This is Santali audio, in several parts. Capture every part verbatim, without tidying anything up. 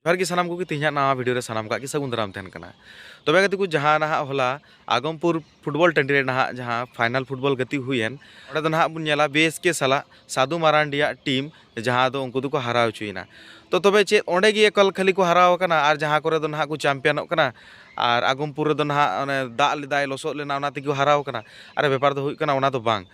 ᱡᱚᱦᱟᱨ ᱜᱮ ᱥᱟᱱᱟᱢ ᱠᱚᱜᱮ, ᱛᱮᱦᱮᱧᱟᱜ ᱱᱟᱣᱟ ᱵᱷᱤᱰᱤᱭᱳ ᱨᱮ ᱥᱟᱱᱟᱢ ᱠᱚᱣᱟᱜ ᱜᱮ ᱥᱟᱹᱜᱩᱱ ᱫᱟᱨᱟᱢ ᱛᱟᱦᱮᱱ ᱠᱟᱱᱟ᱾ ᱛᱚᱵᱮ ᱜᱟᱛᱮ ᱠᱚ, ᱡᱟᱦᱟᱸ ᱱᱟᱦᱟᱜ ᱦᱚᱞᱟ ᱟᱜᱚᱢᱯᱩᱨ ᱯᱷᱩᱴᱵᱚᱞ ᱴᱟᱺᱰᱤ ᱨᱮ ᱱᱟᱦᱟᱜ ᱡᱟᱦᱟᱸ ᱯᱷᱟᱭᱱᱟᱞ ᱯᱷᱩᱴᱵᱚᱞ ᱜᱟᱛᱮ ᱦᱩᱭᱮᱱ, ᱚᱸᱰᱮ ᱫᱚ ᱱᱟᱦᱟᱜ ᱵᱚᱱ ᱧᱮᱞᱟ ᱵᱤ ᱮᱥ ᱠᱮ ᱥᱟᱞᱟᱜ ᱥᱟᱹᱫᱷᱩ ᱢᱟᱨᱟᱱᱰᱤᱭᱟᱜ ᱴᱤᱢ, ᱡᱟᱦᱟᱸ ᱫᱚ ᱩᱱᱠᱩ ᱫᱚᱠᱚ ᱦᱟᱨᱟᱣ ᱦᱚᱪᱚᱭᱮᱱᱟ᱾ ᱛᱚ ᱛᱚᱵᱮ ᱪᱮᱫ ᱚᱸᱰᱮ ᱜᱮ ᱮᱠᱟᱞ ᱠᱷᱟᱹᱞᱤ ᱠᱚ ᱦᱟᱨᱟᱣ ᱟᱠᱟᱱᱟ ᱟᱨ ᱡᱟᱦᱟᱸ ᱠᱚᱨᱮ ᱫᱚ ᱱᱟᱦᱟᱜ ᱠᱚ ᱪᱟᱢᱯᱤᱭᱟᱱᱚᱜ ᱠᱟᱱᱟ? ᱟᱨ ᱟᱜᱚᱢᱯᱩᱨ ᱨᱮᱫᱚ ᱱᱟᱦᱟᱜ ᱚᱱᱮ ᱫᱟᱜ ᱞᱮᱫᱟᱭ, ᱞᱚᱥᱚᱫ ᱞᱮᱱᱟ, ᱚᱱᱟ ᱛᱮᱜᱮ ᱠᱚ ᱦᱟᱨᱟᱣ ᱟᱠᱟᱱᱟ? ᱟᱨ ᱵᱮᱯᱟᱨ ᱫᱚ ᱦᱩᱭᱩᱜ ᱠᱟᱱᱟ, ᱚᱱᱟ ᱫᱚ ᱵᱟᱝ᱾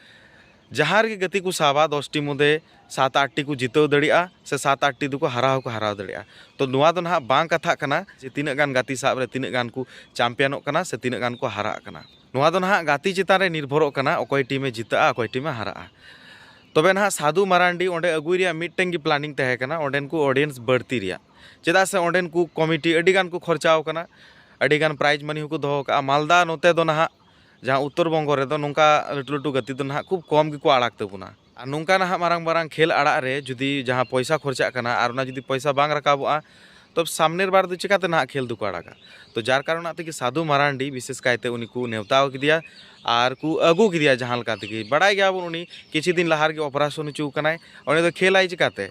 ᱡᱟᱦᱟᱸ ᱨᱮᱜᱮ ᱜᱟᱛᱮ ᱠᱚ ᱥᱟᱵᱟ, ᱫᱚᱥ ᱴᱤ ᱢᱚᱫᱽᱫᱷᱮ ᱥᱟᱛ ᱟᱴ ᱴᱤ ᱠᱚ ᱡᱤᱛᱟᱹᱣ ᱫᱟᱲᱮᱭᱟᱜᱼᱟ, ᱥᱮ ᱥᱟᱛ ᱟᱴ ᱴᱤ ᱫᱚᱠᱚ ᱦᱟᱨᱟᱣ ᱦᱚᱸᱠᱚ ᱦᱟᱨᱟᱣ ᱫᱟᱲᱮᱭᱟᱜᱼᱟ᱾ ᱛᱚ ᱱᱚᱣᱟ ᱫᱚ ᱱᱟᱦᱟᱜ ᱵᱟᱝ ᱠᱟᱛᱷᱟᱜ ᱠᱟᱱᱟ ᱡᱮ ᱛᱤᱱᱟᱹᱜ ᱜᱟᱱ ᱜᱟᱛᱮ ᱥᱟᱵ ᱨᱮ ᱛᱤᱱᱟᱹᱜ ᱜᱟᱱ ᱠᱚ ᱪᱟᱢᱯᱤᱭᱟᱱᱚᱜ ᱠᱟᱱᱟ ᱥᱮ ᱛᱤᱱᱟᱹᱜ ᱜᱟᱱ ᱠᱚ ᱦᱟᱨᱟᱜ ᱠᱟᱱᱟ᱾ ᱱᱚᱣᱟ ᱫᱚ ᱱᱟᱦᱟᱜ ᱜᱟᱛᱮ ᱪᱮᱛᱟᱱ ᱨᱮ ᱱᱤᱨᱵᱷᱚᱨᱚᱜ ᱠᱟᱱᱟ, ᱚᱠᱚᱭ ᱴᱤᱢᱮ ᱡᱤᱛᱟᱹᱜᱼᱟ, ᱚᱠᱚᱭ ᱴᱤᱢᱮ ᱦᱟᱨᱟᱜᱼᱟ᱾ ᱛᱚᱵᱮ ᱱᱟᱦᱟᱜ ᱥᱟᱹᱫᱷᱩ ᱢᱟᱨᱟᱱᱰᱤ ᱚᱸᱰᱮ ᱟᱹᱜᱩᱭ ᱨᱮᱭᱟᱜ ᱢᱤᱫᱴᱮᱱ ᱜᱮ ᱯᱞᱟᱱᱤᱝ ᱛᱟᱦᱮᱸ ᱠᱟᱱᱟ, ᱚᱸᱰᱮᱱ ᱠᱚ ᱚᱰᱤᱭᱮᱱᱥ ᱵᱟᱹᱲᱛᱤ ᱨᱮᱭᱟᱜ᱾ ᱪᱮᱫᱟᱜ ᱥᱮ ᱚᱸᱰᱮᱱ ᱠᱚ ᱠᱚᱢᱤᱴᱤ ᱟᱹᱰᱤ ᱜᱟᱱ ᱠᱚ ᱠᱷᱚᱨᱪᱟᱣ ᱠᱟᱱᱟ, ᱟᱹᱰᱤ ᱜᱟᱱ ᱯᱨᱟᱭᱤᱡᱽ ᱢᱟᱱᱤ ᱦᱚᱸᱠᱚ ᱫᱚᱦᱚ ᱠᱟᱜᱼᱟ᱾ ᱢᱟᱞᱫᱟ ᱱᱚᱛᱮ ᱫᱚ ᱱᱟᱦᱟᱜ, ᱡᱟᱦᱟᱸ ᱩᱛᱛᱚᱨ ᱵᱚᱝᱜᱚ ᱨᱮᱫᱚ, ᱱᱚᱝᱠᱟ ᱞᱟᱹᱴᱩ ᱞᱟᱹᱴᱩ ᱜᱟᱛᱮ ᱫᱚ ᱱᱟᱦᱟᱜ ᱠᱷᱩᱵ ᱠᱚᱢ ᱜᱮᱠᱚ ᱟᱲᱟᱜ ᱛᱟᱵᱚᱱᱟ᱾ ᱟᱨ ᱱᱚᱝᱠᱟ ᱱᱟᱦᱟᱜ ᱢᱟᱨᱟᱝ ᱢᱟᱨᱟᱝ ᱠᱷᱮᱞ ᱟᱲᱟᱜ ᱨᱮ ᱡᱩᱫᱤ ᱡᱟᱦᱟᱸ ᱯᱚᱭᱥᱟ ᱠᱷᱚᱨᱪᱟᱜ ᱠᱟᱱᱟ ᱟᱨ ᱚᱱᱟ ᱡᱩᱫᱤ ᱯᱚᱭᱥᱟ ᱵᱟᱝ ᱨᱟᱠᱟᱵᱚᱜᱼᱟ, ᱛᱚ ᱥᱟᱢᱱᱮᱨ ᱵᱟᱨ ᱫᱚ ᱪᱤᱠᱟᱛᱮ ᱱᱟᱦᱟᱜ ᱠᱷᱮᱞ ᱫᱚᱠᱚ ᱟᱲᱟᱜᱟ? ᱛᱚ ᱡᱟᱨ ᱠᱟᱨᱚᱱᱟᱜ ᱛᱮᱜᱮ ᱥᱟᱹᱫᱷᱩ ᱢᱟᱨᱟᱱᱰᱤ ᱵᱤᱥᱮᱥ ᱠᱟᱭᱛᱮ ᱩᱱᱤ ᱠᱚ ᱱᱮᱣᱛᱟ ᱠᱮᱫᱮᱭᱟ ᱟᱨ ᱠᱚ ᱟᱹᱜᱩ ᱠᱮᱫᱮᱭᱟ᱾ ᱡᱟᱦᱟᱸ ᱞᱮᱠᱟ ᱛᱮᱜᱮ ᱵᱟᱲᱟᱭ ᱜᱮᱭᱟᱵᱚᱱ, ᱩᱱᱤ ᱠᱤᱪᱷᱩ ᱫᱤᱱ ᱞᱟᱦᱟ ᱨᱮᱜᱮ ᱚᱯᱟᱨᱮᱥᱚᱱ ᱦᱚᱪᱚ ᱠᱟᱱᱟᱭ, ᱩᱱᱤ ᱫᱚ ᱠᱷᱮᱞᱟᱭ ᱪᱤᱠᱟᱛᱮ?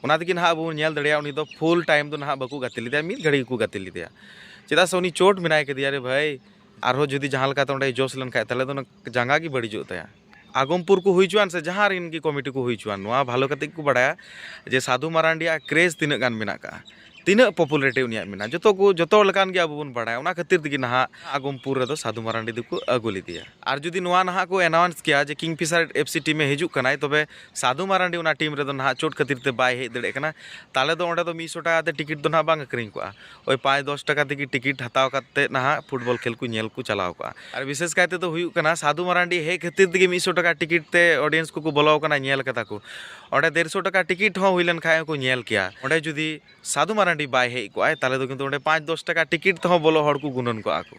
ᱚᱱᱟ ᱛᱮᱜᱮ ᱱᱟᱦᱟᱜ ᱟᱵᱚ ᱵᱚᱱ ᱧᱮᱞ ᱫᱟᱲᱮᱭᱟᱜᱼᱟ, ᱩᱱᱤ ᱫᱚ ᱯᱷᱩᱞ ᱴᱟᱭᱤᱢ ᱫᱚ ᱱᱟᱦᱟᱜ ᱵᱟᱠᱚ ᱜᱟᱛᱮ ᱞᱮᱫᱮᱭᱟ, ᱢᱤᱫ ᱜᱷᱟᱹᱲᱤ ᱜᱮᱠᱚ ᱜᱟᱛᱮ ᱞᱮᱫᱮᱭᱟ᱾ ᱪᱮᱫᱟᱜ ᱥᱮ ᱩᱱᱤ ᱪᱳᱴ ᱢᱮᱱᱟᱭ ᱠᱟᱫᱮᱭᱟ ᱨᱮ ᱵᱷᱟᱹᱭ, ᱟᱨᱦᱚᱸ ᱡᱩᱫᱤ ᱡᱟᱦᱟᱸ ᱞᱮᱠᱟᱛᱮ ᱚᱸᱰᱮᱭ ᱡᱚᱥ ᱞᱮᱱᱠᱷᱟᱡ, ᱛᱟᱦᱚᱞᱮ ᱫᱚ ᱚᱱᱟ ᱡᱟᱸᱜᱟ ᱜᱮ ᱵᱟᱹᱲᱤᱡᱚᱜ ᱛᱟᱭᱟ᱾ ᱟᱜᱚᱢᱯᱩᱨ ᱠᱚ ᱦᱩᱭ ᱦᱚᱪᱚᱣᱟᱱ ᱥᱮ ᱡᱟᱦᱟᱸ ᱨᱮᱱ ᱜᱮ ᱠᱚᱢᱤᱴᱤ ᱠᱚ ᱦᱩᱭ ᱦᱚᱪᱚᱣᱟᱱ, ᱱᱚᱣᱟ ᱵᱷᱟᱞᱚ ᱠᱟᱛᱮ ᱜᱮᱠᱚ ᱵᱟᱲᱟᱭᱟ ᱡᱮ ᱥᱟᱹᱫᱷᱩ ᱢᱟᱨᱟᱱᱰᱤᱭᱟᱜ ᱠᱨᱮᱡᱽ ᱛᱤᱱᱟᱹᱜ ᱜᱟᱱ ᱢᱮᱱᱟᱜ ᱠᱟᱜᱼᱟ, ᱛᱤᱱᱟᱹᱜ ᱯᱚᱯᱩᱞᱟᱨᱤᱴᱤ ᱩᱱᱤᱭᱟᱜ ᱢᱮᱱᱟᱜᱼᱟ, ᱡᱚᱛᱚ ᱠᱚ, ᱡᱚᱛᱚ ᱞᱮᱠᱟᱱ ᱜᱮ ᱟᱵᱚ ᱵᱚᱱ ᱵᱟᱲᱟᱭᱟ᱾ ᱚᱱᱟ ᱠᱷᱟᱹᱛᱤᱨ ᱛᱮᱜᱮ ᱱᱟᱦᱟᱜ ᱟᱜᱚᱢᱯᱩᱨ ᱨᱮᱫᱚ ᱥᱟᱹᱫᱷᱩ ᱢᱟᱨᱟᱱᱰᱤ ᱫᱚᱠᱚ ᱟᱹᱜᱩ ᱞᱮᱫᱮᱭᱟ᱾ ᱟᱨ ᱡᱩᱫᱤ ᱱᱚᱣᱟ ᱱᱟᱦᱟᱜ ᱠᱚ ᱮᱱᱟᱣᱩᱱᱥ ᱠᱮᱭᱟ ᱡᱮ ᱠᱤᱝᱯᱷᱤᱥᱟᱨ ᱮᱯᱷ ᱥᱤ ᱴᱤᱢᱮ ᱦᱤᱡᱩᱜ ᱠᱟᱱᱟᱭ, ᱛᱚᱵᱮ ᱥᱟᱹᱫᱷᱩ ᱢᱟᱨᱟᱱᱰᱤ ᱚᱱᱟ ᱴᱤᱢ ᱨᱮᱫᱚ ᱱᱟᱦᱟᱜ ᱪᱳᱴ ᱠᱷᱟᱹᱛᱤᱨ ᱛᱮ ᱵᱟᱭ ᱦᱮᱡ ᱫᱟᱲᱮᱭᱟᱜ ᱠᱟᱱᱟ, ᱛᱟᱦᱚᱞᱮ ᱫᱚ ᱚᱸᱰᱮ ᱫᱚ ᱢᱤᱫ ᱥᱚ ᱴᱟᱠᱟ ᱛᱮ ᱴᱤᱠᱤᱴ ᱫᱚ ᱱᱟᱦᱟᱜ ᱵᱟᱝ ᱟᱹᱠᱷᱨᱤᱧ ᱠᱚᱜᱼᱟ᱾ ᱳᱭ ᱯᱟᱸᱪ ᱫᱚᱥ ᱴᱟᱠᱟ ᱛᱮᱜᱮ ᱴᱤᱠᱤᱴ ᱦᱟᱛᱟᱣ ᱠᱟᱛᱮ ᱱᱟᱦᱟᱜ ᱯᱷᱩᱴᱵᱚᱞ ᱠᱷᱮᱞ ᱠᱚ ᱧᱮᱞ ᱠᱚ ᱪᱟᱞᱟᱣ ᱠᱚᱜᱼᱟ᱾ ᱟᱨ ᱵᱤᱥᱮᱥ ᱠᱟᱭ ᱛᱮᱫᱚ ᱦᱩᱭᱩᱜ ᱠᱟᱱᱟ, ᱥᱟᱹᱫᱷᱩ ᱢᱟᱨᱟᱱᱰᱤ ᱦᱮᱡ ᱠᱷᱟᱹᱛᱤᱨ ᱛᱮᱜᱮ ᱢᱤᱫ ᱥᱚ ᱴᱟᱠᱟ ᱴᱤᱠᱤᱴ ᱛᱮ ᱚᱰᱤᱭᱮᱱᱥ ᱠᱚᱠᱚ ᱵᱚᱞᱚ ᱟᱠᱟᱱᱟ, ᱧᱮᱞ ᱠᱟᱫᱟ ᱠᱚ᱾ ᱚᱸᱰᱮ ᱰᱮᱲᱥᱚ ᱴᱟᱠᱟ ᱴᱤᱠᱤᱴ ᱦᱚᱸ ᱦᱩᱭ ᱞᱮᱱ ᱠᱷᱟᱡ ᱦᱚᱸᱠᱚ ᱧᱮᱞ ᱠᱮᱭᱟ᱾ ᱚᱸᱰᱮ ᱡᱩᱫᱤ ᱥᱟᱹᱫᱷᱩ ᱢᱟᱨᱟᱱᱰᱤ ᱵᱟᱭ ᱦᱮᱡ ᱠᱚᱜᱼᱟᱭ, ᱛᱟᱦᱚᱞᱮ ᱫᱚ ᱠᱤᱱᱛᱩ ᱚᱸᱰᱮ ᱯᱟᱸᱪ ᱫᱚᱥ ᱴᱟᱠᱟ ᱴᱤᱠᱤᱴ ᱛᱮᱦᱚᱸ ᱵᱚᱞᱚ ᱦᱚᱲ ᱠᱚ ᱜᱩᱱᱟᱹᱱ ᱠᱚᱜᱼᱟ ᱠᱚ᱾